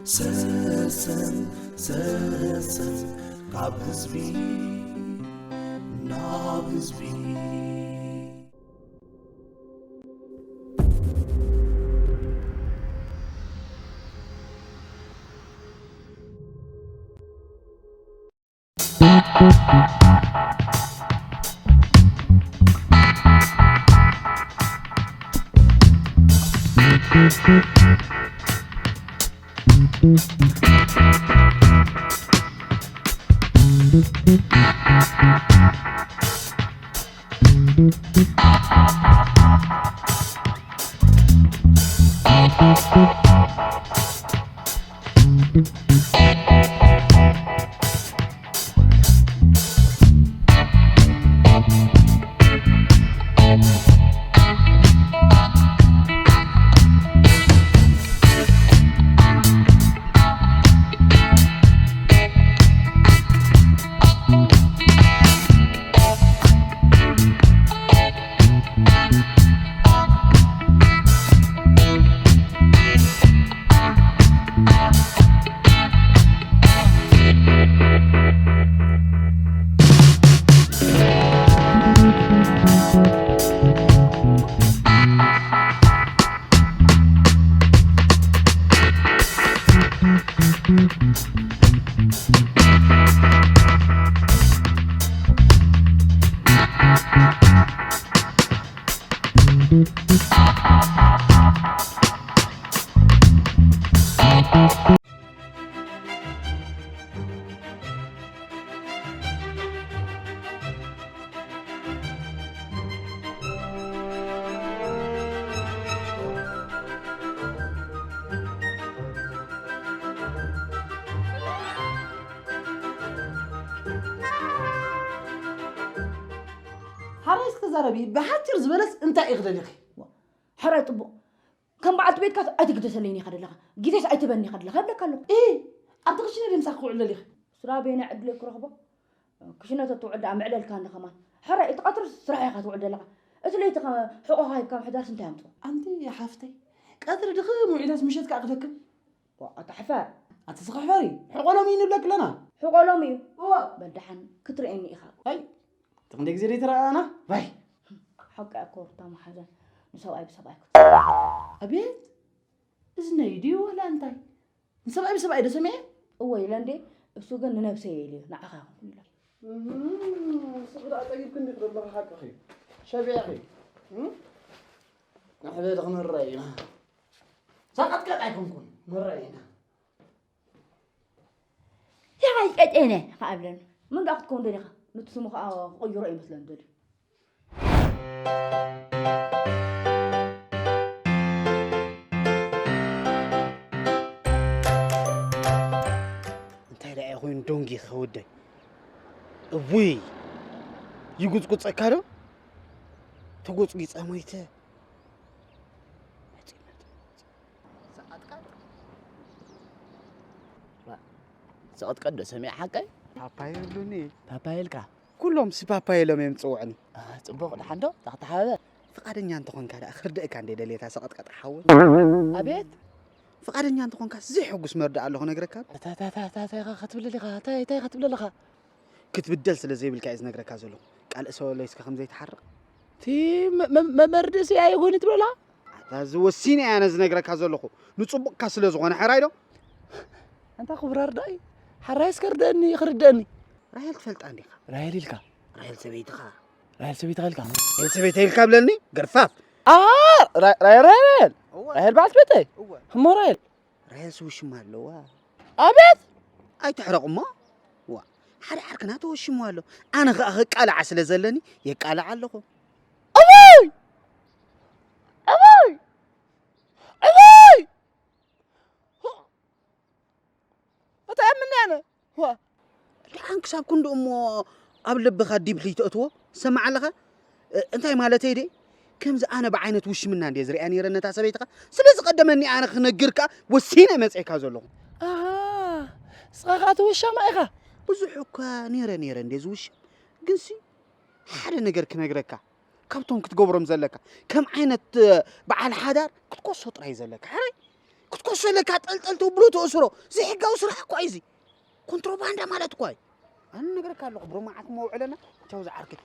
ሰሰን ሰሰን ካብ ህዝቢ ናብ ህዝቢ። ሓራይ እስኪ ተዛረቢ፣ ብሓፂር ዝበለስ እንታይ ኢኺ ደሊኺ? ሓራይ ፅቡቕ፣ ከም በዓልቲ ቤትካ ኣይትግደሰለይን ኢኻ ደለኻ፣ ግዜስ ኣይትበኒ ኢኻ ደለኻ እብለካ ኣለኹ። እ ኣብቲ ክሽነ ድምሳኺ ክውዕል ደሊኺ? ስራ ቤና ዕድለይ ክረኽቦ ክሽነ ተትውዕል ደኣ ምዕለልካ እንደ ኸማን። ሕራይ እቲ ቀትሪ ስራሕ ኢኻ ትውዕል ደለኻ። እቲ ለይቲ ኸ ሕቖኻ ሂብካ ምሕዳርስ እንታይ ኣምፅኦ? ኣንቲ ሓፍተይ፣ ቀትሪ ድኽም ውዒለስ ምሸት ከኣ ክደክም። ዋእ፣ ኣታ ሕፈር። ኣቲ ስኺ ሕፈሪ፣ ሕቆ ሎሚ እዩ ንብለኪ ኣለና። ሕቆ ሎሚ እዩ? እወ። በል ደሓን ክትርእየኒ ኢኻ። ኣይ፣ እቲ ክንደይ ግዜ ደይተረኣኣና? ባይ። ሓቂ እኮ ሩታ መሓዘን፣ ንሰብኣይ ብሰብኣይ ክት- ኣቤት፣ እዝነይ ድዩ ወላ እንታይ? ንሰብኣይ ብሰብኣይ ዶ ሰሚዐ? እወ ኢለ እንዴ፣ እሱ ግን ንነብሰይ ኢሉ እዩ፣ ንዓኻ ይኹን ኢሎ። እህም፣ ንስኺ ደኣ ጸጊብኪ እንዲኺ ዘለኺ ሓቅኺ። ሸቢዕኺ። እም? ንሕበዲ ክንረአ ኢና። ሰቐጥቀጥ ኣይኮንኩን፣ ንረአ ኢና። ያይ ቀጤነ ከኣ እብለኒ። መን ደኣ ክትከውን ደሊኻ? ነቲ ስሙ ከኣ ክቕይሮ እዩ መስለኒ ደልዩ። እንታይ ደኣ ኮይኑ ዶንጊ ኸወደይ? እውይ! ይጉጽጉጸካ ዶ? ተጎጽጒጸ ሞይተ። ሰቐጥቀጥ ዶ ሰሚዐ ሓቀይ? ፓፓየ ይብሉኒ። ፓፓየ ኢልካ? ኩሎም ሲ ፓፓየ ኢሎም እዮም ዝጽውዑኒ። አ፣ ጽቡቕ፣ ደሓን ዶ? እዛ ክትሓባበር? ፍቓደኛ እንተኾንካ ደኣ ክርድእካ እንደ ደልየ እታ ሰቐጥቀጥ ሓወይ። ኣቤት? ፍቓደኛ እንተኾንካ ዘይሕጉስ መርድእ ኣሎ ክነግረካ። እንታይ፣ እንታይ፣ እንታይ፣ እንታይ፣ እንታይ ኢኻ ክትብለኒ ኢኻ? እንታይ፣ እንታይ ኢኻ ክትብለኒ ኢኻ? ክትብደል ስለ ዘይብልካ እየ ዝነግረካ ዘለኹ። ቃል እሰ ወለይስካ ከም ዘይትሓርቕ። እቲ መ-፣ መ-፣ መ-፣ መርድእሲ ኣየጎኒ ትብለላ? ኣታ እዚ ወሲነ እየ ኣነ ዝነግረካ ዘለኹ። ንጽቡቕካ ስለ ዝኾነ፣ ሕራይ ዶ? ኣንታ ክቡር ኣርዳኢ፣ ሓራይ እስከ ርደእኒ፣ ክርደእኒ። ራሄል ትፈልጣ እንዲኻ? ራሄል ኢልካ? ራሄል ሰበይትኻ። ራሄል ሰበይትኻ ኢልካ? ራሄል ሰበይተይ ኢልካ ብለኒ፣ ገርፋፍ። ኣሃ፣ ራ-፣ ራሄል፣ ራሄል፣ ራሄል። እወ። ራሄል በዓልቲ ቤተይ? እወ። እሞ ራሄል? ራሄልስ ውሽማ ኣለዋ። ኣቤት! ኣይትሕረቕ እሞ። ዋ፣ ሓደ ዓርክና ተወሽሙ ኣሎ። ኣነ ኸኣ ክቃልዓ ስለ ዘለኒ የቃልዓ ኣለኹ። እውይ! እውይ! እውይ! እንታይ እምኒ ኣነ? ዋ። ደሓን ክሳብ ክንድኡ እሞ ኣብ ልብኻ ዲብሊ ተእትዎ፣ ትሰምዕ ኣለኻ? እ፣ እንታይ ማለተይ ድየ? ከምዚ ኣነ ብዓይነት ውሽምና እንድየ ዝሪኣ ነይረ ነታ ሰበይትኻ። ስለ ዝቐደመኒ ኣነ ክነግር ከኣ ወሲነ መጺኤካ ዘለኹ። ኣሃ፣ ንስኻ ከኣ እቲ ውሻማ ኢኻ? ብዙሕ እኳ ነይረ ነይረ እንድየ ዝውሽም። ግንሲ ሓደ ነገር ክነግረካ፣ ካብቶም ክትገብሮም ዘለካ፣ ከም ዓይነት፣ እ፣ በዓል ሓዳር ክትኮሶ ጥራይ ዘለካ። ሕራይ፣ ክትኮሰለካ ጠልጠል ትብሎ ተእስሮ። ዘይሕጋዊ ስራሕ እኳ እዩ እዚ። ኮንትሮባንዳ ማለት እኳ እዩ። ኣነ ነገርካ ኣለኹ፣ ብሮ መዓት መውዕለና። ቻው ዝዓርከይ።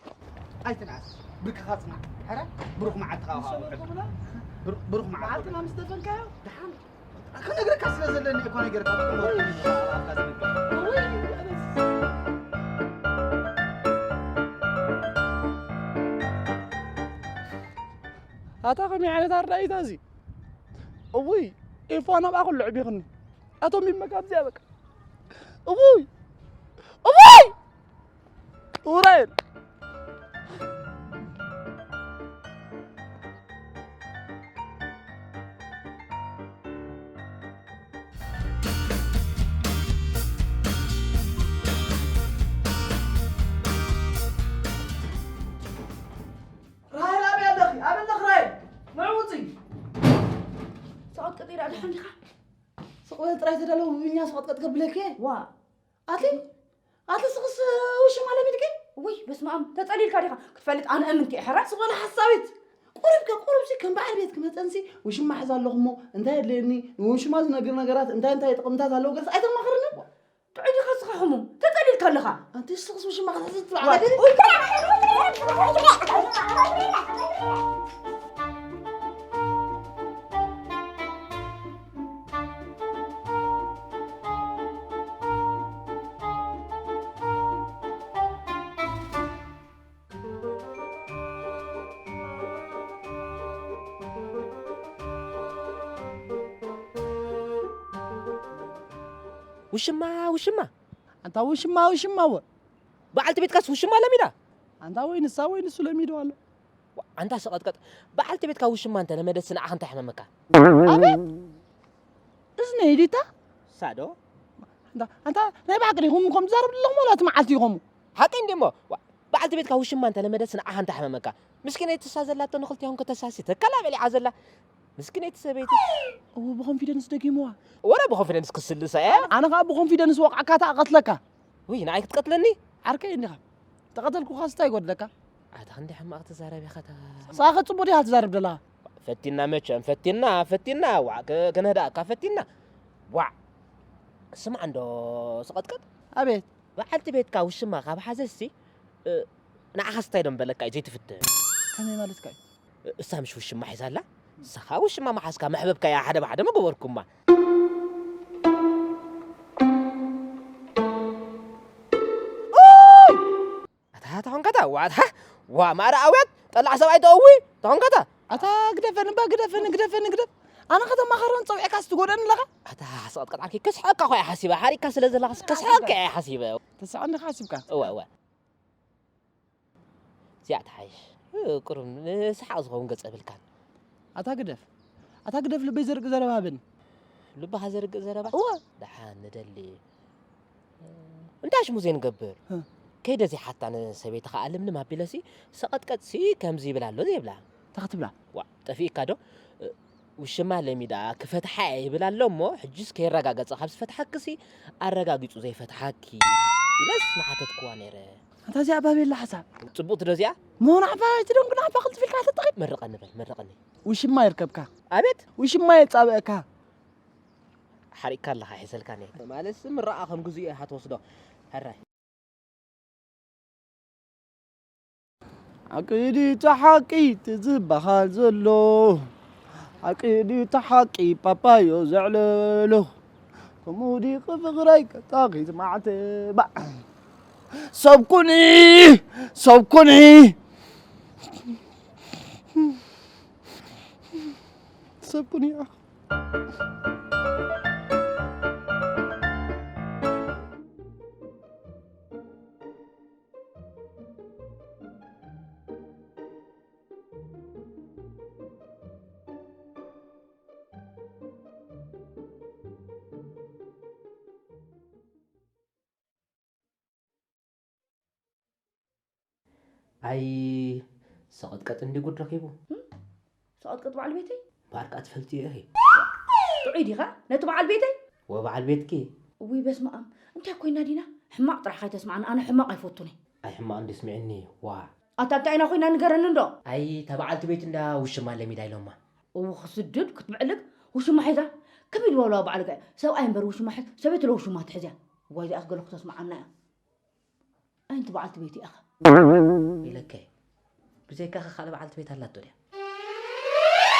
ኣይትንኣስ። ብርክኻ ጽናዕ። ሕራ ብሩኽ መዓልትኻ ብሩኽ መዓልትኻ። መዓልትና ምስ ደፈንካዮ ደሓን። ክነግረካ ስለ ዘለኒ እኮ ነገርካ። ኣታ ከመይ ዓይነት ኣረኣእይታ እዚ? እውይ፣ ኤፋ ናብኣ ኩሉ ዕቢኽኒ። ኣቶም ይመካ ኣብዚኣ በቃ። እውይ! እውይ! ኡራኤል! ራሄል ኣበይ ኣለኺ? ኣበይ ኣለኺ ራሄል? ንዑ ውፅይ። ሰቐጥቀጥ ኢዳ ድሓን ዲኻ? ስቕ በል ጥራይ ተዳለዉ፣ ብብኛ ስቐጥቀጥ ከብለኪ። ዋ። ኣቲ? ኣቲ ስኽስ ውሽማ ለሚድኪ? ውይ፣ በስመ ኣብ፣ ተጸሊልካ ዲኻ? ክትፈልጥ ኣነ እምንቲ እየ፣ ሕራይ። ስቕ በል ሓሳዊት። ቁሩብከ፣ ቁሩብሲ ከም በዓል ቤት ክመጸንሲ፣ ውሽማ ሕዛ ኣለኹ እሞ፣ እንታይ የድልየኒ? ንውሽማ ዝነግር ነገራት፣ እንታይ እንታይ ጥቕምታት ኣለዎ ገለስ ኣይተማኽርንን? ጥዑይ ዲኻ ስኻ ሕሙም? ተጸሊልካ ኣለኻ። ኣንቲ ስኽስ ውሽማ ክትሕዝ ትበዓል ዋ- ገለ? ውሽማ፣ ውሽማ። ኣንታ ውሽማ፣ ውሽማ ወ። በዓልቲ ቤትካስ ውሽማ ለሚዳ? ኣንታ ወይ ንሳ ወይ ንሱ ለሚዶ ኣሎ። ዋ፣ ኣንታ ሰቐጥቀጥ። በዓልቲ ቤትካ ውሽማ እንተ ለመደትሲ ንዓኻ እንታይ ሕመመካ? ኣቤት! እዝነይ ዲታ? ሳዶ? ኣንታ፣ ኣንታ ናይ ብሓቂ ዲኹም ከምኡ ትዛረቡ ዘለኹም ዋላ እቲ መዓልቲ ኢኹም? ሓቂ እንዲሞ። ዋ፣ በዓልቲ ቤትካ ውሽማ እንተ ለመደትሲ ንዓኻ እንታይ ሕመመካ? ምስኪነይቲ እሳ ዘላቶ ንኽልቲኦም ከተሳሲ ተካላ በሊዓ ዘላ። ምስኪነይቲ ሰበይቲ። እዎ ብኮንፊደንስ ደጊምዋ። ወረ ብኮንፊደንስ ክስልሳ እየ። ኣነ ኸዓ ብኮንፊደንስ ወቕዓካ ተኣቐትለካ። ውይ፣ ንዓይ ክትቀትለኒ? ዓርከይ እንዲኻ። ተቐተልኩኻስ እንታይ ይጎድለካ? ኣታ ክንደይ ሕማቕ ትዛረብ ኢኻ እታ። ንስኻ ጽቡቕ ዲኻ ትዛረብ ዘለኻ? ፈቲና መቸም፣ ፈቲና፣ ፈቲና፣ ዋዕ፣ ክ-፣ ክነህድኣካ ፈቲና። ዋዕ። ስማዕ እንዶ ሰቐጥቀጥ። ኣቤት። በዓልቲ ቤትካ ውሽማ ካብ ሓዘሲ፣ እ፣ ንዓኻስ እንታይ ደም በለካ እዩ ዘይትፍትን? ከመይ ማለትካ እዩ? እሳ ምሽ ውሽማ ሒዛ ኣላ? ንስኻ ውሽማ መሓዝካ መሕበብካያ ሓደ ብሓደ ምገበርኩማ። ኡይ! ኣታ ተኾንካታ፣ ዋ፣ ኣታ፣ ዋ፣ ማራ ኣውያት፣ ጠላዕ ሰብኣይ ተእዊ፣ ተኾንካታ። ኣታ ግደፈኒ እባ፣ ግደፈኒ፣ ግደፈኒ፣ ግደፍ። ኣነ ከተማኸረን ጸዊዕካስ ትጎደኒ ኣለኻ? ኣታ ሰቐጥቀጥ ዓርኪ፣ ከስሕቐካ እኮ እየ ሓሲበ፣ ሓሪቕካ ስለ ዘለኻስ ከስሕቐካ እየ ሓሲበ። ተስሕቐኒ ሓሲብካ? እወ፣ እወ። እዚኣ ትሓይሽ። እ፣ ቁሩብ ንሰሓቕ ዝኸውን ገጽ የብልካን። ኣታ ግደፍ፣ ኣታ ግደፍ ልበይ ዘርግ ዘረባ ሃበኒ። ልብኻ ዘርግ ዘረባ? እወ። ደሓን ንደሊ። እንታይ ሽሙ ዘይንገብር? እ። ከይደ ዘይሓታ ንሰበይቲ ኸዓ ልምልም ኣቢለሲ ሰቐጥቀጥሲ ከምዚ ይብል ኣሎ ዘይብላ። እንታይ ክትብላ? ዋ፣ ጠፊእካ ዶ? እ፣ ውሽማ ለሚዳ ክፈትሓ እየ ይብል ኣሎ እሞ፣ ሕጅስ ከይረጋገጸ ካብ ዝፈትሓክሲ ኣረጋጊጹ ዘይፈትሓኪ ኢለስ ምሓተትክዋ ነይረ። ኣንታ እዚኣ ባቤላ ሓሳብ። ጽቡቕቲ ዶ እዚኣ? እሞ ናዕባ እቲ ደንጉ ናዕባ ክልትፊልካ ተጠቒም። መርቐኒ በል፣ መርቐኒ። ውሽማ ይርከብካ። ኣቤት። ውሽማ የጻብአካ። ሓሪቕካ ኣለኻ፣ ሒዘልካ ነይ። ማለትስ ምረቓ ከም ግዜኡ ኢኻ ትወስዶ። ሕራይ። ሓቂ ድዩ እቲ ሓቂ እቲ ዝበሃል ዘሎ? ሓቂ ድዩ እቲ ሓቂ ፓፓዮ ዘዕለሎ? ከምኡ ድዩ ፍቕረይ ቀጣቒ ዝማዕተባ? ሰብ ኩኒ፣ ሰብ ኩኒ፣ ሰብ ኩኒ። ኣይ፣ ሰቐጥቀጥ እንዲ ጉድ ረኺቡ። እም? ሰቐጥቀጥ በዓል ቤተይ? እምበኣር ከኣ ትፈልጥዮ ኢኺ። ጥዑይ ዲኻ? ነቲ በዓል ቤተይ? ወበዓል ቤትኪ? እውይ፣ በስመ ኣብ። እንታይ ኮይና ዲና? ሕማቕ ጥራሕ ከይተስምዓኒ፣ ኣነ ሕማቕ ኣይፈቱን እየ። ኣይ፣ ሕማቕ እንዲ ስምዕኒ፣ ዋ። ኣታ እንታይ ኢና ኮይና ንገረኒ እንዶ? ኣይ፣ እታ በዓልቲ ቤት እንዳ ውሽማ ለሚዳ ኢሎማ። እው፣ ክስድድ ክትብዕልግ ውሽማ ሒዛ ከመይ ድበሉ በዓል ጋይ ሰብኣይ እምበር ውሽማ ሕዝ ሰበይቲ ለ ውሽማ ትሕዝያ። ዋይ ዚኣስ ገለ ክተስምዓና እያ። ኣንቲ በዓልቲ ቤት ኢኻ። ኢለከ ብዘይካኻ ካልእ በዓልቲ ቤት ኣላቶ ድያ?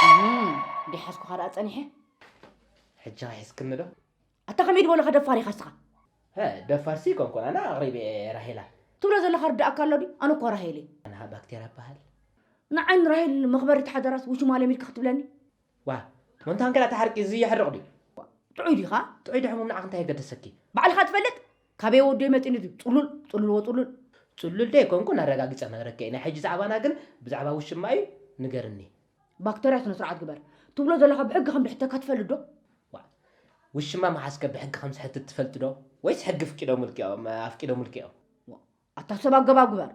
እም፣ እንዲሓዝኩኻ ደኣ ጸኒሐ። ሕጂ ሒዝክኒ ዶ? ኣታ ከመይ ድበለኻ ደፋር ኢኻ እስኻ? ሀ፣ ደፋርሲ ኣይኮንኩን ኣነ ኣቕሪበ እየ ራሄላ። ትብሎ ዘለኻ ርዳእካ ኣሎ ድዩ? ኣነ እኮ ራሄል እየ። ኣነ ኸኣ ባክቴርያ እበሃል። ንዓይ ንራሄል መኽበሪት ሓደራስ ውሽማ ለሚድካ ክትብለኒ? ዋ፣ ሞንታን ገላ ተሓርቂ እዚ የሕርቕ ድዩ? ጥዑይ ዲኻ? ጥዑይ ድሕሙም ንዓኽ እንታይ የገደሰኪ? ባዕልኻ ትፈልጥ? ካበይ ወዶ ይመጽኒ ድዩ? ጽሉል፣ ጽሉል ወጽሉል። ጽሉል ዶ ኣይኮንኩን ኣረጋጊጸ ነግረኪ እየ። ናይ ሕጂ ዛዕባና ግን ብዛዕባ ውሽማ እዩ፣ ንገርኒ። ባክተርያ ስነ ስርዓት ግበር። ትብሎ ዘለኻ ብሕጊ ከም ድሕተካ ትፈልጥ ዶ? ዋ፣ ውሽማ መሓዝከ ብሕጊ ከም ዝሕትት ትፈልጥ ዶ? ወይስ ሕጊ ፍቂዶምልኪ እዮም፣ ኣፍቂዶምልኪ እዮም? ዋ፣ ኣታ ሰብ ኣገባብ ግበር።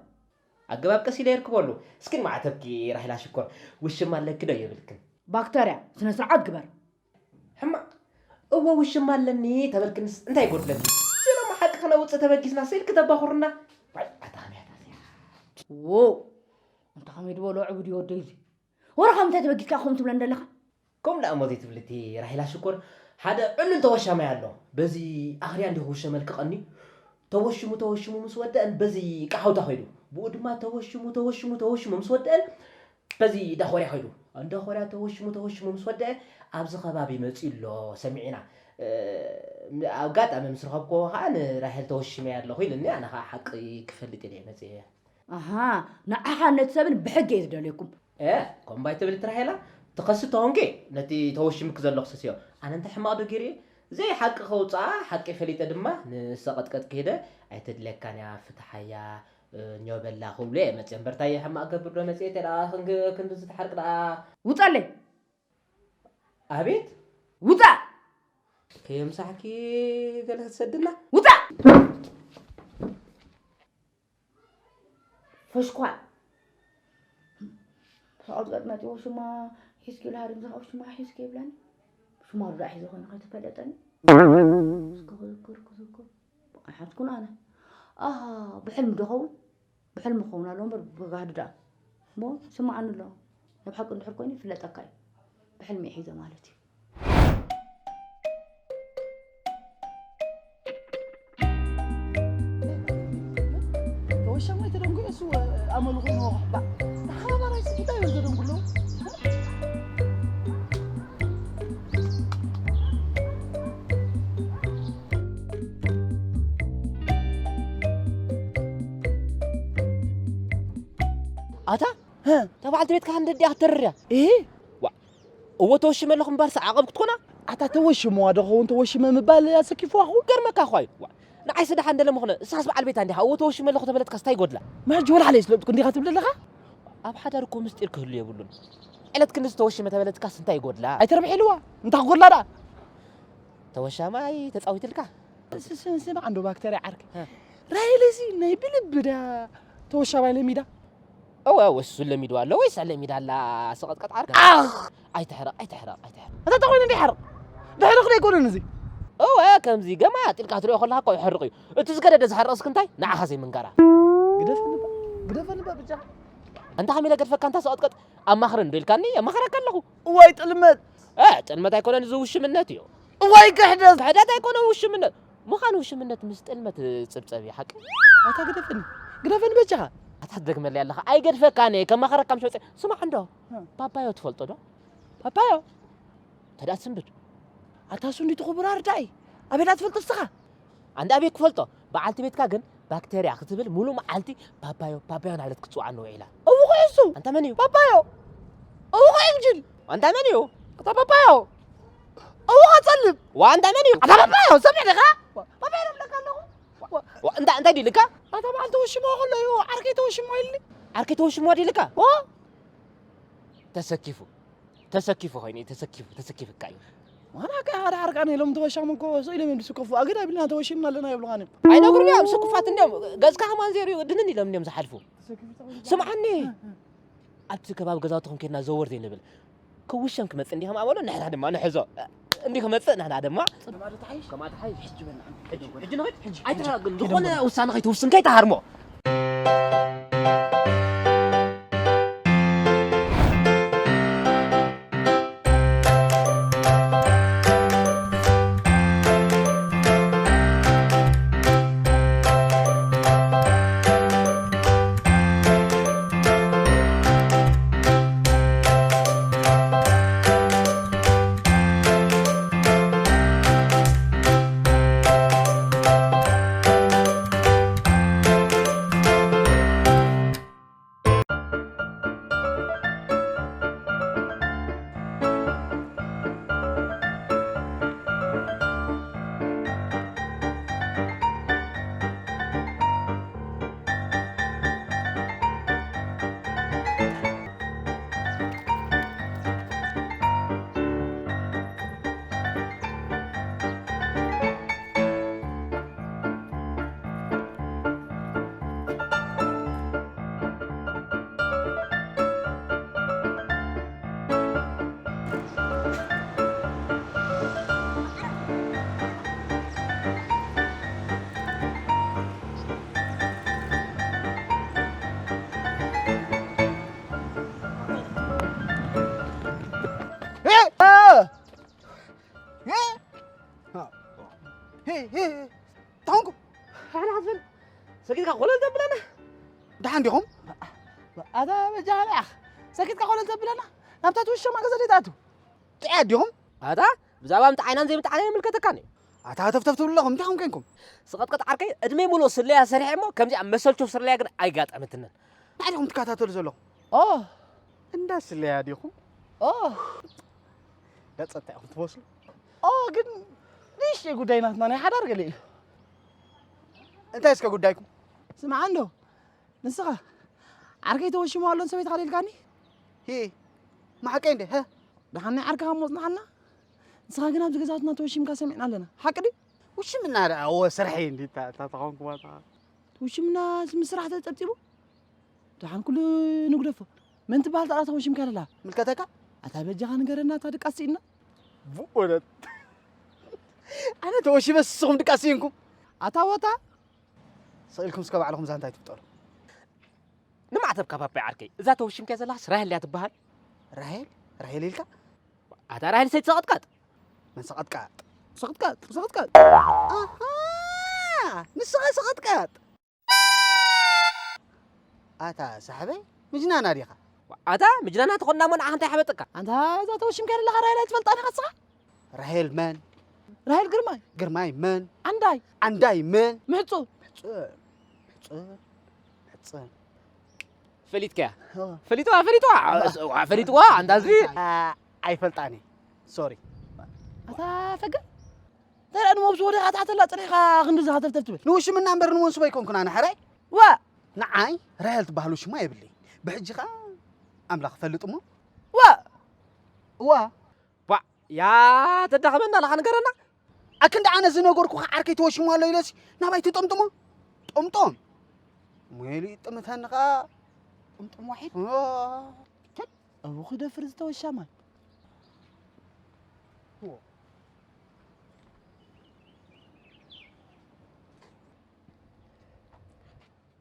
ኣገባብ ቀስ ኢለ የርክበሉ። እስኪ ንማዕተብኪ ራሄላ ሽኮር፣ ውሽማ ኣለኪ ዶ የብልክን? ባክተርያ ስነ ስርዓት ግበር። ሕማቕ። እወ ውሽማ ኣለኒ ተበልክንስ እንታይ ይጎድለኒ? ስለ ሓቂ ክነውጽእ ተበጊስና ስኢልኪ ተባኹርና። ዋይ፣ ኣታ ከመይ ኣታ እዚኣ? ዎ፣ ኣንታ ከመይ ድበሎ ዕቡድ እዩ ወደይ እዚ። ወረ ካብ ምንታይ ተበጊስካ ከምኡ ትብለን ዘለኻ? ከምኡ ደኣ እሞ ዘይትብሊ እቲ ራሄላ ሽኮር፣ ሓደ ዕሉል ተወሻማይ ኣሎ። በዚ ኣኽርያ እንዲኹ ውሸመልኪ ቀኒ። ተወሽሙ ተወሽሙ ምስ ወደአን በዚ ቃሓውታ ኸይዱ። ብኡ ድማ ተወሽሙ ተወሽሙ ተወሽሙ ምስ ወደአን በዚ ዳኾርያ ኸይዱ። እንዳኾርያ ተወሽሙ ተወሽሙ ምስ ወደአ ኣብዚ ኸባቢ መጺኡ ኣሎ ሰሚዕና። እ፣ ኣጋጣሚ ምስ ረኸብክዎ ኸዓ ንራሄል ተወሽመያ ኣለኹ ኢሉኒ። ኣነ ኸዓ ሓቂ ክፈልጥ ኢለ እየ መጺኤ። ኣሃ፣ ንዓኻ ነቲ ሰብን ብሕጊ እየ ዝደልየኩም። እ፣ ከምኡ ኣይትብል ትራሄላ፣ ትኸሲ ተኾንኪ ነቲ ተወሽምኪ ዘሎ ክሰስዮ። ኣነ እንታይ ሕማቕ ዶ ገይረ እየ? ዘይሓቂ ከውፅኣ ሓቂ ፈሊጠ ድማ ንሰቐጥቀጥ ከይደ ኣይተድልየካን እያ፣ ፍትሓያ፣ እ፣ ኞ በላ ክብሎ እየ መፅየ። እምበር እንታይ ሕማቕ ገብር ዶ መፅየ? እተ ደኣ ክንግ-፣ ክንዲ ዝተሓርቅ ደኣ። ውፀለይ! ኣቤት! ውፃእ! ከየምሳሕኪ ገለ ክትሰድና? ውፃእ! ፈሽኳል። ሰዓት ቀጥ መጺኡ ሽማ ሒዝኪ ኢሉ ሃሪም ዝኸው ሽማ ሒዝኪ ይብለኒ። ሽማ ዶ ሒዘ ኮይኑ ከይተፈለጠኒ። እስከ ክዝክር፣ ክዝክር። ኣይሓዝኩን ኣነ። ኣሃ፣ ብሕልሚ ዶ ኸውን? ብሕልሚ ክኸውን ኣለዎ እምበር ብጋህዲ ደኣ። እሞ ስምዓኒ ኣሎ። ናይ ብሓቂ እንድሕር ኮይኑ ይፍለጠካ እዩ። ብሕልሚ እየ ሒዘ ማለት እዩ። ተወሻማይ ተደንጉ እሱ ኣመሉ ኮይኑ ወቕሕ ባዕ። ተሓባባራይ ስኪታ እዮም ዘደንጉ ኣለዉ። ኣታ፣ ሀ? እታ በዓልቲ ቤትካ ክንዲ ድያ ክትተርር እያ? እህ? ዋ፣ እወ ተወሽመ ኣለኹ እምበኣርስ ዓቐብ ክትኮና? ኣታ ተወሽመዋ ዶ ኸውን ተወሽመ ምባል ኣሰኪፍዋ ኸውን? ገርመካ እኳ እዩ። ዋ፣ ንዓይስ ደሓን ደለ ምኾነ፣ እሳስ በዓል ቤታ እንዲኻ፣ እወ ተወሽመ ኣለኹ ተበለትካስ እንታይ ይጎድላ? መሕጂ ወላ ሓለይ ስለጥኩ እንዲኻ ትብል ዘለኻ? ኣብ ሓዳር እኮ ምስጢር ክህሉ የብሉን። ዕለት ክንድዚ ተወሽመ ተበለትካስ እንታይ ይጎድላ? ኣይተርብሕ ኢልዋ፣ እንታይ ክጎድላ ደኣ? ተወሻማይ ተጻዊትልካ? ስ-፣ ስ-፣ ስማዕ እንዶ ባክተርያ ዓርከይ። ሀ። ራሄል እዚ ናይ ብልቢ ድያ ተወሻማይ ለሚዳ? እወ፣ እወ፣ እሱ ለሚድዋ ኣሎ ወይስ ለሚዳ ኣላ ሰቐጥቀጥ ዓርከይ? ኣኽ! ኣይትሕረቕ፣ ኣይትሕረቕ፣ ኣይትሕረቕ። ኣታ ተኾይኑ እንዲሕረቕ። ድሕርቕ ዘይኮነን እዚ። እወ፣ ከምዚ ገማጥ ኢልካ ትሪኦ ከለኻ እኮ ይሕርቕ እዩ። እቲ ዝገደደ ዝሕርቕስ ክንታይ? ንዓኻ ዘይምንጋራ። ግደፈኒ ባ፣ ግደፈኒ ባ ብጃኻ። ኣንታ ከመይ ኢለ ገድፈካ ኣንታ ሰቐጥቀጥ? ኣማኽረኒ ዶ ኢልካኒ? ኣማኽረካ ኣለኹ። እዋይ ጥልመት። እ፣ ጥልመት ኣይኮነን፣ እዚ ውሽምነት እዩ። እዋይ ክሕደት። ክሕደት ኣይኮነን፣ ውሽምነት። ምዃኑ ውሽምነት ምስ ጥልመት ጽብጸብ እዩ፣ ሓቂ? ኣታ ግደፈኒ። ግደፈኒ በጃኻ። ኣታ ትደግመለይ ኣለኻ። ኣይገድፈካን እየ፣ ከማኽረካ ምሽ መጸ-፣ ስማዕ እንዶ። እ። ፓፓዮ ትፈልጦ ዶ? ፓፓዮ? ተዳ ትስንብድ። ኣታ እሱ እንዲቱ ክቡር ኣርዳኢ። ኣበይ ደኣ ትፈልጦ እስኻ? ኣንዳ ኣበይ ክፈልጦ? በዓልቲ ቤትካ ግን ባክተርያ ክትብል ሙሉእ መዓልቲ ፓፓዮ፣ ፓፓዮ እናበለት ክትጽውዓኒ ውዒላ። እውኹ እሱ! ኣንታ መን እዩ? ፓፓዮ! እውኹ እንጅል! ኣንታ መን እዩ? ኣታ ፓፓዮ! እውኹ ጸልም! ዋ፣ ኣንታ መን እዩ? ኣታ ፓፓዮ! ሰሚዕ ዲኻ? ዋ፣ ፓፓዮ እብለካ ኣለኹ። ዋ፣ ዋ፣ እንታይ፣ እንታይ ድዩ ኢልካ? ኣታ በዓል ተወሽሞ ከሎ እዩ፣ ዓርከይ ተወሽሞ ኢልኒ። ዓርከይ ተወሽሞ ድዩ ኢልካ? ዋ! ተሰኪፉ። ተሰኪፉ ኮይኑ እዩ፣ ተሰኪፉ፣ ተሰኪፍካ እዩ። ዋላ ከ ሓደ ዓርቃን ኢሎም ተወሻሙ እኮ ስቕ ኢሎም እዮም ዝስከፉ። ኣገዳ ቢልና ተወሺምና ኣለና ይብሉኻን እዮም። ኣይነግሩን እዮም፣ ስኩፋት እንዲዮም። ገጽካ ከማን ዜሩ እዩ፣ ድንን ኢሎም እንዲዮም ዝሓልፉ። ስምዓኒ፣ ኣብቲ ከባቢ ገዛውትኹም ኬድና ዘወር ዘይንብል። ክውሸም ክመጽእ እንዲኹም ኣበሎ፣ ንሕና ድማ ንሕዞ። እንዲኹም መጽእ፣ ንሕና ድማ ጽልማዶ ተሓይሽ? ከማን ተሓይሽ? ሕጂ በልና። ሕጂ፣ ሕጂ ንኸይድ? ሕጂ፣ ኣይትሓ-፣ ሕጂ። ዝኾነ ውሳነ ከይትውስን ከይትሃርሞ። እንታይ ኾንኩም? ሓላ ሓዝበል ሰኪትካ ኮለል ዘብለና። ደሓን ዲኹም? ኣታ በጃኻ ሰኪትካ ኮለል ዘብለና። ናብታ ትውሸማ ገዛ ደይ ትኣቱ? ጥያ ዲኹም? ኣታ ብዛዕባ ምጥዓይናን ዘይምጥዓይናን ይምልከተካን እዩ። ኣታ ተፍተፍ ትብሉ ኣለኹም፣ እንታይ ኾም ኮይንኩም? ስቐጥቀጥ ዓርከይ፣ ዕድመይ ሙሉእ ስለያ ሰሪሐ እሞ ከምዚኣ መሰልቸው ስለያ ግን ኣይጋጠመትንን። እንታይ ዲኹም ትከታተሉ ዘለኹም? ኦ፣ እንዳ ስለያ ዲኹም? ኦ፣ ገጸ እንታይ ኢኹም ትመስሉ? ኦ፣ ግን ንእሽተይ ጉዳይ ናትና ናይ ሓዳር ገለ እዩ። እንታይ እስከ ጉዳይኩም? ስምዓ እንዶ፣ ንስኻ ዓርከይ ተወሽሙ ኣሎን ሰበይትኻ ኢልካኒ? ሂ፣ ማሕቀይ እንደ፣ ሀ? ደሓን ናይ ዓርክኻ እሞ ጽንሓልና። ንስኻ ግን ኣብዚ ገዛውትና ተወሺምካ ሰሚዕና ኣለና። ሓቂ ድዩ? ውሽምና ደኣ፣ እወ፣ ስርሐይ እንዲ፣ እታ፣ እታ ተኾንኩ ቦታ። ውሽምና ምስ ስራሕ ተጸብጺቡ? ደሓን ኩሉ ንግደፎ። መን ትበሃል እታ ተወሺምካ ደላ? ምልከተካ? ኣታ በጃኻ ንገረና፣ እታ ድቃስ ስኢንና። ብእውነት። ኣነ ተወሺመ ንስኹም ድቃስ ስኢንኩም? ኣታ ወታ? ስቕ ኢልኩም እስከ ባዕልኹም ዛንታ ኣይትፍጠሩ። ንማዕተብ ካብ ኣባይ ዓርከይ፣ እዛ ተወሺምካ ዘለኻስ ራሄል እያ ትበሃል? ራሄል? ራሄል ኢልካ? ኣታ ራሄል ሰይቲ ሰቐጥቃጥ። መን ሰቐጥቃጥ? ሰቐጥቃጥ፣ ሰቐጥቃጥ። ኣሃ! ንስኻ ሰቐጥቃጥ። ኣታ ሳሕበይ፣ ምጅናና ዲኻ? ኣታ ምጅናና ተኾንና እሞ ንዓኻ እንታይ ሓበጠካ? ኣንታ እዛ ተወሺምካ ዘለኻ ራሄል ኣይትፈልጣን ኢኻ ንስኻ? ራሄል መን? ራሄል ግርማይ። ግርማይ መን? ዓንዳይ። ዓንዳይ መን? ምሕጹ። ምሕጹ። ምሕጹ። ምሕጹ። ፈሊጥካያ? እወ። ፈሊጥዋ፣ ፈሊጥዋ። እወ። እዋ፣ ፈሊጥዋ፣ ኣንታ እዚ። ኣ-፣ ኣይፈልጣን እየ። ሶሪ። ኣታ ፈገር። እንታይ ደኣ ንመብስዎ ዲኻ ትሓተላ ጸኒሕካ ክንድዚ ሃተፍተፍ ትብል? ንውሽምና እምበር ንመንስቦ ኣይኮንኩን ኣነ ሕራይ። ዋ! ንዓይ ራሄል ትበሃል ውሽማ የብለይ። ብሕጂ ኸኣ ኣምላኽ ይፈልጥ እሞ። ዋ! ዋ! ባ፣ ያ ተዳኸመና ኣለኻ ንገረና። ኣክንዲ ኣነ ዝነገርኩኻ ዓርከይ ተወሽሙ ኣሎ ኢለሲ ናባይ ትጥምጥሞ? ጥምጥም። ሞይሉ ይጥምተኒ ኸኣ ጥምጥም ዋሒድ። ዋ! እቡ ክደፍር ዝተወሻማ።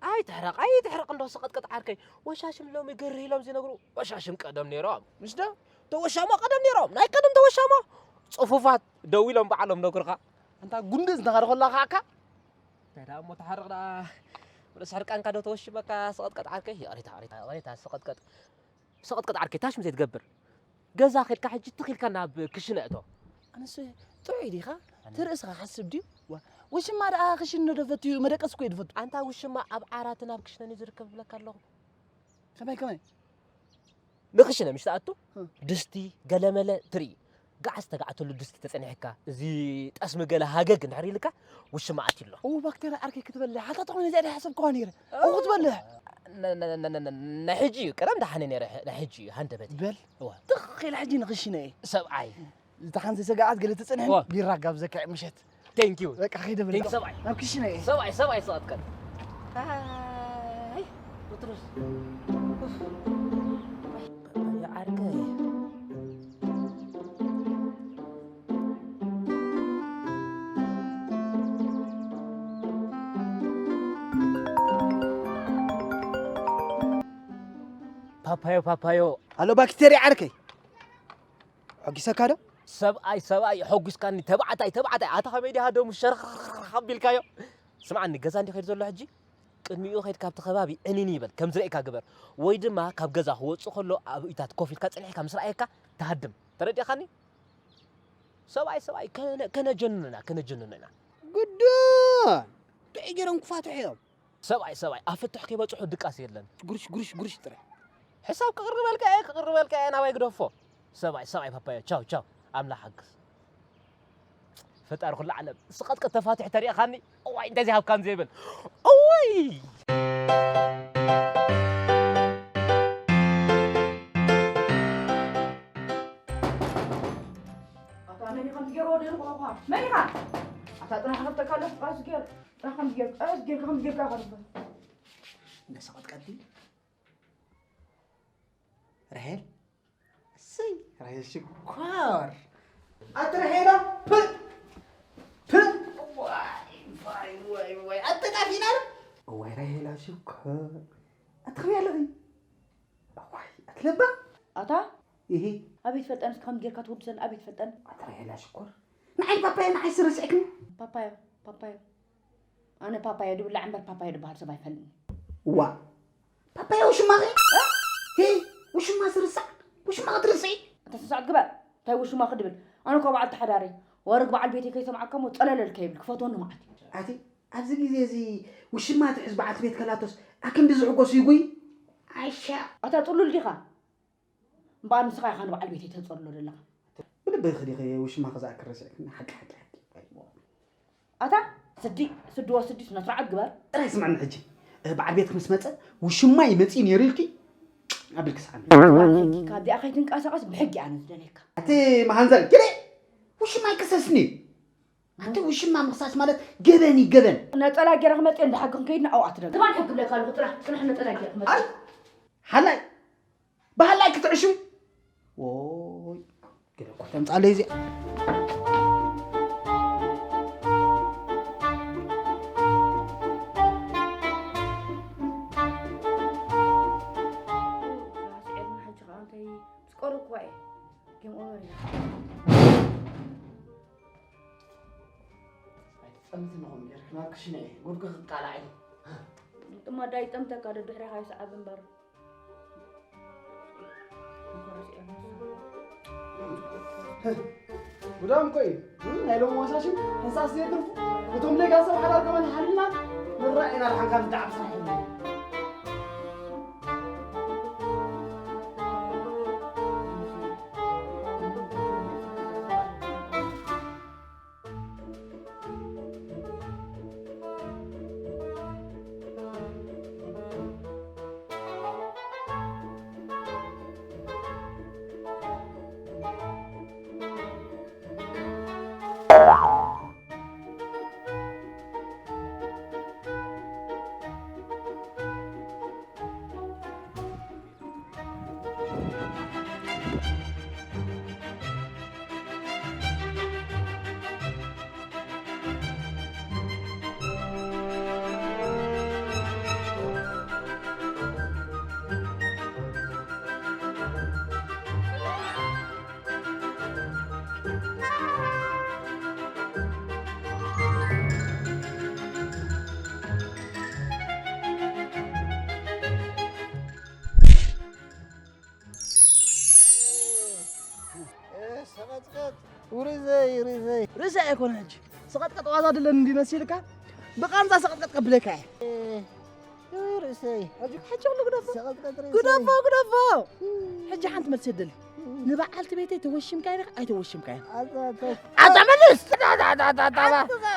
ኣይትሕረቕ፣ ኣይትሕረቕ እንዶ ሰቐጥቀጥ ዓርከይ። ወሻሽም ሎሚ ግር ኢሎም ዝነግሩ፣ ወሻሽም ቀደም ነይሮም። ምሽ ዶ? ተወሻሞ ቀደም ነይሮም። ናይ ቀደም ተወሻሞ። ጽፉፋት ደው ኢሎም ባዕሎም ነግሩኻ። ኣንታ ጉንዲ ዝነኸረ ከላ ከዓካ? እንታይ ደኣ እሞ ተሓረቕ ደኣ። ርእሲ ሕርቃንካ ዶ ተወሽመካ ሰቐጥቀጥ ዓርከይ? ይቕሬታ፣ ይቕሬታ፣ ይቕሬታ ሰቐጥቀጥ። ሰቐጥቀጥ ዓርከይ ታሽም ዘይትገብር። ገዛ ኸድካ ሕጂ ትኽ ኢልካ ናብ ክሽነ እቶ። ኣነስ ጥዑይ ዲኻ? ኣነ እቲ ርእስኻ ሓስብ ድዩ? ዋ፣ ውሽማ ደኣ ክሽነ ዶ ፈትዩ? መደቀሲ እኮ እዩ ዝፈቱ። ኣንታ ውሽማ ኣብ ዓራትን ኣብ ክሽነን እዩ ዝርከብ እብለካ ኣለኹ። ከመይ፣ ከመይ? ንክሽነ ምሽ ትኣቱ፣ እ። ድስቲ፣ ገለመለ ትርኢ። ገዓስ ተጋዕተሉ ድስቲ ተጸኒሕካ፣ እዚ ጠስሚ ገለ ሃገግ እንድሕር ኢልካ፣ ውሽማ ኣትዩ ኣሎ። እው፣ ባክቴርያ ዓርከይ ክትበልዕ፣ ሓታ ተኾይነ እዚኣ ደይ ሓሰብክዋ ነይረ። እው፣ ክትበልዕ። ነ-፣ ነ-፣ ነ-፣ ነ-፣ ነ-፣ ናይ ሕጂ እዩ፣ ቀደም ደሓነ ነይረ፣ ናይ ሕጂ እዩ፣ ሃንደበት እዩ። በል። እዋ። ትኽ ኢለ ሕጂ ንኽሽነ እየ። ሰብኣይ። ዝተሓንሰሰ ገዓት ገለ ትጽንሕን እዋ። ቢራ ጋብዘካ እየ ምሸት። Thank you። በቃ፣ ከይደ በል። Thank you፣ ሰብኣይ። ናብ ክሽነ እየ። ሰብኣይ፣ ሰብኣይ፣ ሰቐጥቀጥ። ኣይ፣ ቡጥሩስ። ኡፍ። ዓርከይ። ፓፓዮ፣ ፓፓዮ። ኣሎ ባክቴርያ ዓርከይ። ሖጊሰካ ዶ? ሰብኣይ፣ ሰብኣይ፣ ሖጊስካኒ። ተባዕታይ፣ ተባዕታይ። ኣታ ከመይ ዲኻ ደሙ ሸርኽ ኣቢልካዮ? ስምዓኒ፣ ገዛ እንዲ ከይዱ ዘሎ ሕጂ? ቅድሚኡ ከይድ ካብቲ ከባቢ ዕኒኒ ይበል፣ ከም ዝርእየካ ግበር። ወይ ድማ ካብ ገዛ ክወጽእ ከሎ ኣብ ኢታት ኮፍ ኢልካ ጸኒሕካ ምስ ረኣየካ ትሃድም። ተረዲእካኒ? ሰብኣይ፣ ሰብኣይ፣ ከነ-፣ ከነጀንኖ ኢና፣ ከነጀንኖ ኢና። ግድን! ጥዑይ ገይሮም ክፋትሑ እዮም። ሰብኣይ፣ ሰብኣይ፣ ኣብ ፍትሕ ከይበጽሑ ድቃስ የለን። ጉርሽ፣ ጉርሽ፣ ጉርሽ ጥራይ። ሕሳብ ክቕርበልካ እየ፣ ክቕርበልካ እየ፣ ናባይ ግደፎ። ሰብኣይ፣ ሰብኣይ፣ ፓፓዮ፣ ቻው፣ ቻው። ኣምላኽ ሓግዝ። ፈጣሪ ኩሉ ዓለም፣ ስቐጥቀጥ ተፋቲሑ ተሪእኻኒ፣ እዋይ፣ እንታይ ዘይሃብካን ዘይብል። እዋይ! ኣታ መን ኢኻ ከምዚ ገይሩ ወደሉ ቆልኳ? መን ኢኻ? ኣታ ጥራሕ ከፍተካ ኣለኹ፣ ቀስ ገይር፣ ጥራሕ ከምዚ ገይር፣ ቀስ ጌርካ ከምዚ ጌርካ ኢኻ ትብል። እንደ ሰቐጥቀጥ ድዩ? ራሄል? እሰይ፣ ራሄል ሽኮር። ኣቲ ራሄላ፣ ፕ-፣ ፕ-፣ ዋይ፣ ዋይ፣ ዋይ፣ ዋይ፣ ኣተጣፊእና ዶ? እዋይ፣ ራሄላ ሽኮር። ኣቲ ከመይ ኣለኺ? እዋይ፣ ኣቲ ለባ? ኣታ? እሂ። ኣበይ ትፈልጠን? እስኪ ከምዚ ጌርካ ትውድሰን ኣበይ ትፈልጠን? ኣቲ ራሄላ ሽኮር። ንዓይ ፓፓያ፣ ንዓይ ስር ስዕክኒ። ፓፓዮ፣ ፓፓዮ። ኣነ ፓፓዮ ድብላዕ እምበር ፓፓዮ ድበሃል ሰብ ኣይፈልጥን። ዋ፣ ፓፓዮ ውሽማኺ? ሄ፣ ውሽማ ስርሳዕ፣ ውሽማ ክትርስዒ? ኣታ ስርሳዕ ግበር፣ እንታይ ውሽማ ክድብል? ኣነ እኮ በዓልቲ ሓዳር እየ። ወርግ በዓል ቤተይ ከይሰምዓካ እሞ ጸለለል ከይብል ክፈትወኒ መዓት እዩ። ኣቲ፣ ኣብዚ ግዜ እዚ ውሽማ ትሕዝ በዓልቲ ቤት ከላቶስ ኣክንዲ ዝሕጎስ ይጉይ? ኣይሻ። ኣታ ጽሉል ዲኻ? እምበኣር ንስኻ ኢኻ ንበዓል ቤተይ ተጸልሎ ዘለኻ። ብልበይ ኸዲኸ ውሽማ ክዝኣክር ረሲዕክኒ። ሓቂ፣ ሓቂ፣ ሓቂ። ኣታ ስዲ፣ ስዲ ወስዲ ስነ ስርዓት ግበር። ጥራይ ስምዕኒ ሕጂ። እ፣ በዓል ቤትክ ምስ መጸ፣ "ውሽማይ መጺኡ ነይሩ" ኢልኪ ኣቢልኪ ስዓሚ። ካብዚኣ ከይትንቀሳቐስ ብሕጊ ኣነ ዝደልየካ። ኣቲ መሃንዘል፣ ግደ! ውሽማይ ክሰስኒ። ኣቲ ውሽማ ምኽሳስ ማለት ገበን እዩ፣ ገበን። ነጸላ ገይረ ክመጽእ እንዳ ሕጊ ክንከይድና ኣብኣ ትደግም። ዝባን ሕጊ ብለካ ኣለኹ፣ ጽናሕ፣ ጽናሕ ነጸላ ገይረ ክመጽእ። ኣይ፣ ሃላይ፣ ብሃላይ ክትዕሹ። ዎይ፣ ገለ እኮ ተምጻለይ እዚኣ። ስዒርና ሕጂ ከኣ እንታይ ምስ ቀረብኩዋ እየ። ጌም ኦቨር እያ። ኣይትጸምትን ኢኹም ጌርክና ክሽነ እየ። ጉድኪ ክቃላዕ እዩ። ጥማዳ ይጠምተካ ዶ ድሕሪኻ ይስዓብ እምበር። ጉዳም እኮ እዩ። ናይ ሎሚ ዋሳሽን ሕንሳስ ዘይትርፉ። እቶም ሌጋሲ ኣብ ሓዳር ከማን ሓሊና ንራእ ኢና። ደሓን ካብ ዝደዓብ ስራሕ የለን። ሰቐጥቀጥ። ውርዘይ፣ ርዘይ። ርእሰይ ኣይኮነ ሕጂ። ሰቐጥቀጥ ዋዛ ድለን እንዲ መሲልካ፣ ብቃንዛ ሰቐጥቀጥ ከብለካ እየ። ርእሰይ። ሕጂ፣ ሕጂ ኩሉ ግደፎ። ሰቐጥቀጥ ርእሰይ። ግደፎ፣ ግደፎ። ሕጂ ሓንቲ መልሲ የደሊ። ንበዓልቲ ቤተይ ተወሽምካዮ ዲኻ ኣይተወሽምካዮን? ኣታ፣ ኣታ። ኣታ መልስ! ኣታ፣ ኣታ፣ ኣታ፣ ኣታ፣ ኣታ።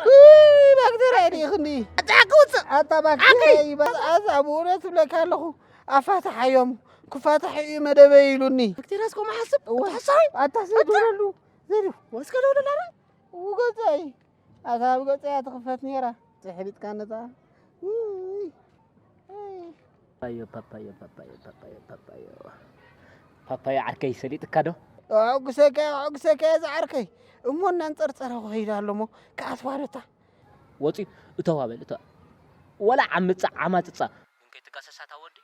ውይ፣ ባክተርያ ዲኺ እንዲ? ኣታ፣ ክውፅእ። ኣታ፣ ባክተርያ ኣከይ። ይበል። ኣታ፣ ብእውነት እብለካ ኣለኹ። ኣፋትሓዮም። ክፋታሕ እዩ መደበይ ኢሉኒ። ባክተርያስ ከምኡ ሓስብ? እወ። ትሕሳዊ? ኣታ፣ ኣታ። ዘይትብለሉ። ዘይትብለሉ። ወስከ ደውለላ ዶ? ውገፀይ። ኣታ፣ ኣብ ገፀይ እያ ትኽፈት ነይራ። ተሕቢጥካ ነፃ። ውይ። ኣይ። ፓፓዮ፣ ፓፓዮ፣ ፓፓዮ፣ ፓፓዮ፣ ፓፓዮ። ፓፓዮ ዓርከይ ሰሊጥካ ዶ? ኣዕጉሰካ፣ ኣዕጉሰካ እየ ዝዓርከይ። እሞ እናንፀርፀረ ክኸይድ ኣሎ እሞ ክኣትዋ ዶ እታ? ወፂኡ እተዋ በል፣ እተዋ። ወላ ዓምፃ፣ ዓማፅፃ። ግን ከይትጋሰሳ እታ ወዲ፣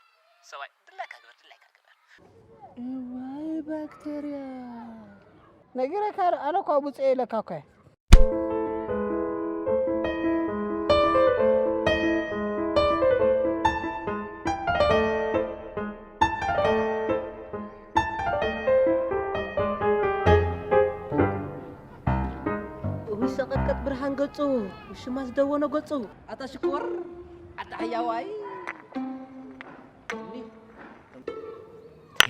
ሰብኣይ፣ ድላይካ ግበር፣ ድላይካ ግበር። እዋይ ባክተርያ። ነጊረካ፣ ኣነ እኳ ብፁዕ ኢለካ እኮ እየ። እውይ ሰቐጥቀጥ ብርሃን ገጹ፣ ውሽማ ዝደወኖ ገጹ። ኣታ ሽኮር፣ ኣታ ሕያዋይ። እንታይ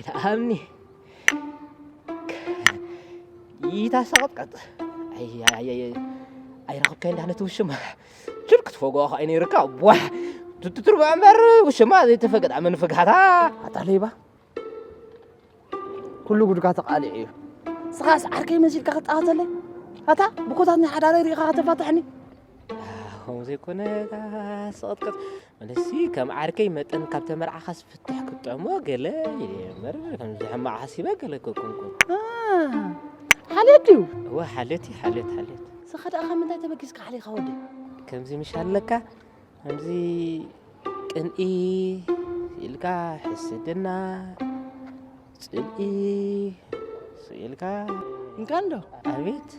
ደኣ እምኒ? ይታ ሰቐጥቀጥ። ኣይ፣ ኣይ፣ ኣይ፣ ኣይ፣ ኣይረኸብካዮ እንዳ ነቲ ውሽማ። ሽል ክትፈግኦ ኸኣ ነይርካ። ቧሕ! ትትትርባ እምበር ውሽማ ዘይተፈግዳ መን ፍግሃታ? ኣታ ሌባ። ኩሉ ጉድካ ተቓሊዑ እዩ። ስኻስ ዓርከይ መሲልካ ክትጻወተለይ? ኣታ ብኮታት ናይ ሓዳረይ ርኢኻ ከተፋትሐኒ? ከምኡ ዘይኮነ፣ እታ ስቕጥቅጥ፣ መለሲ፣ ከም ዓርከይ መጠን ካብ ተመርዓኻስ ፍትሕ ክትጥዕሞ ገለ ኢለ እምበር፣ ከምዚ ሕማቕ ሓሲበ ገለ ከይኮንኩ። አ፣ ሓልዮት ድዩ? እወ፣ ሓልዮት እዩ፣ ሓልዮት፣ ሓልዮት። ስኻ ደኣ ካብ ምንታይ ተበጊስካ ሓሊኻ ወደይ? ከምዚ ምሽ ኣለካ፣ ከምዚ ቅንኢ ኢልካ፣ ሕስድና፣ ጽልኢ ኢልካ። እንካን ዶ? ኣቤት።